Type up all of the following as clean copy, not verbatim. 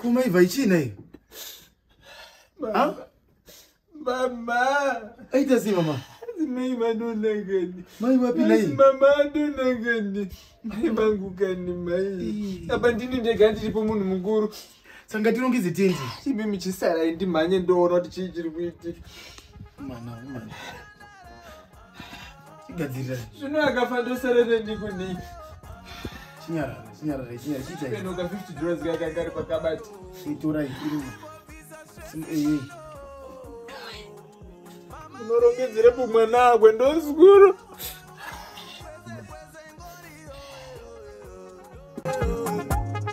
Kuma ibva ichii nhai? Mama. Mama. Aita sei mama? Mai vanonangani. Mai vapi nhai? Mama anonangani. Mai vangu kani mai. Apa ndini ndega ndiripo munhu mukuru. Saka tirongedze tendi. Imi muchisarai ndimhanye ndoona kuti chii chiri kuitika. Mwana mwana. Chigadzirira. Zvino akafa ndosara nendikudii? Chinyarara, chinyarara, chinyarara, chiitai. Penoka $50 kaka kari pakabati. Itorai iri. Simu Unorongedzerepo mwana akwe ndozukuru.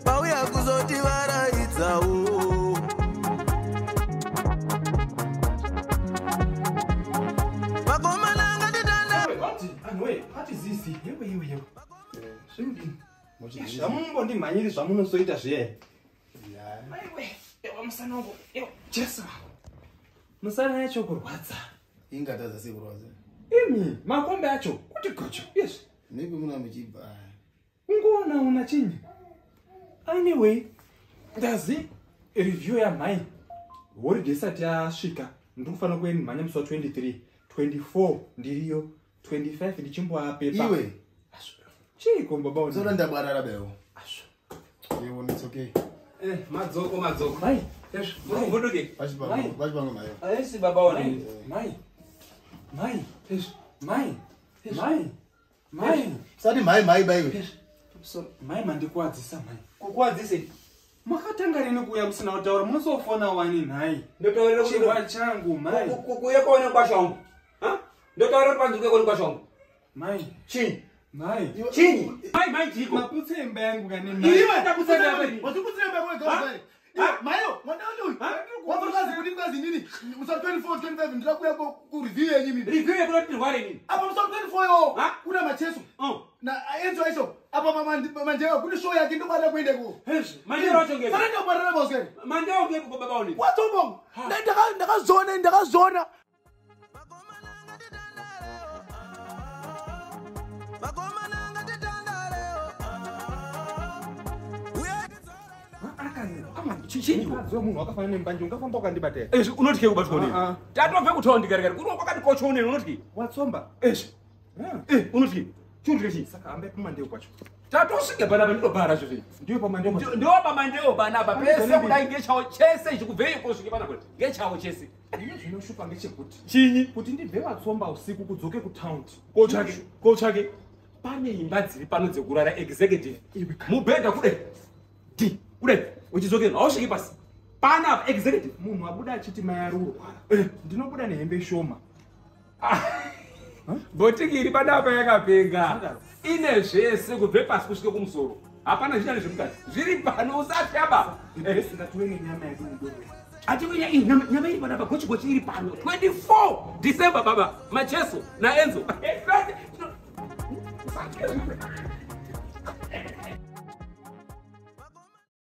Pauya kuzotivaraidzawo. Vakomana ngatitanda. Zvamumbondimhanyiri zvamunosoita zviye. Maiwe, ewa musana wangu, ewa, Jesu. Musana yacho kurwadza. Ingatadza sei kurwadza? Imi, makombe acho, kuti gocho, yes. Maybe muna muchibva. Ungoona una chinyi. Anyway, ndazi review yamhai. Holiday isati yasvika, ndiri kufanira kuenda musi wa 23, 24 ndiriyo, 25 ndichimboapepa. Iwe. Chiiko baba una? Sora ndabwarara bewo. Asvo. Iwe it's okay. Madzoko madzoko. Mai, Munoke. Pachipamwe, pachipamwe mayo. Aisi baba ona. Mai. Mai, mai, mai, mai. Sati mai mai baiwe. Mai mandikuwadzisa mai. Kukuwadzise. Makatanga rini kuuya musina kutaura munosofona wani nhai. Ndotaurira kuti Chihwa changu mai. Kuuya kwaona kwasha wangu. Ha? Ndotaurira panzi kuuya kwaona kwasha wangu. Mai. Chinyi. Mai. Chinyi. Mai mai chiko. Maputse imba yangu kane mai. Iwe Ndaputsa imba yangu. Waziputsa imba yako wega. Mayo, mwana uyu. Wafakazi kuti mkazi nini? Musa 24 25 ndira kuya ku review yenyu mimi. Review yekuda kuti ndirware nini? Apa musa 24 yo kuna macheso. Na Enzo Aisho. Apa mama Mandela kune show yake ndobada kuenda ko. Hezvo, Mandela wacho ngepi? Sara ndobada boss. Mandela ngepi ko baba unini? Watombo. Ndakazona ndakazona. Munhu wakafanana nembanje ungafamba ukandibata. Ezvi unotye kubatwa nini? Tatobve kutaundi kare kare. Kuno kwakati kocho uneni unotye. Watsomba. Ezvi. Unotye. Chiunotye chii? Saka hambe kumandeo kwacho. Tatosvika panapa ndinobhara zvozvo. Ndiyo pamandeo. Ndiyo pamandeo panapa. Pese kudai ngechawo chese ichi kubve iko kusvike panapa. Ngechawo chese. Ine zvinoshupa ngechekuti. Chinyi? Kuti ndibve watsomba usiku kudzoke kutaundi. Kotsvake. Kotsvake. Pane imba dziri pano dzekurara executive. Mubhedha kudai. Di. Kudai. Uchidzokera hausviki pasi. Panapa executive. Munhu abuda achiti mai ari kurwara. Ndinobuda nehembe shoma. Bhotiki iri panapa yakapenga. Ine zvese kubve pasi kusvike kumusoro. Hapana zvina nezvemukati. Zviri pano usatyaba. Ngatiwe nenyama yedu mudoro. Atiwe nyama iri panapa gochi gochi iri pano. 24 December baba. Macheso naEnzo. Usatya.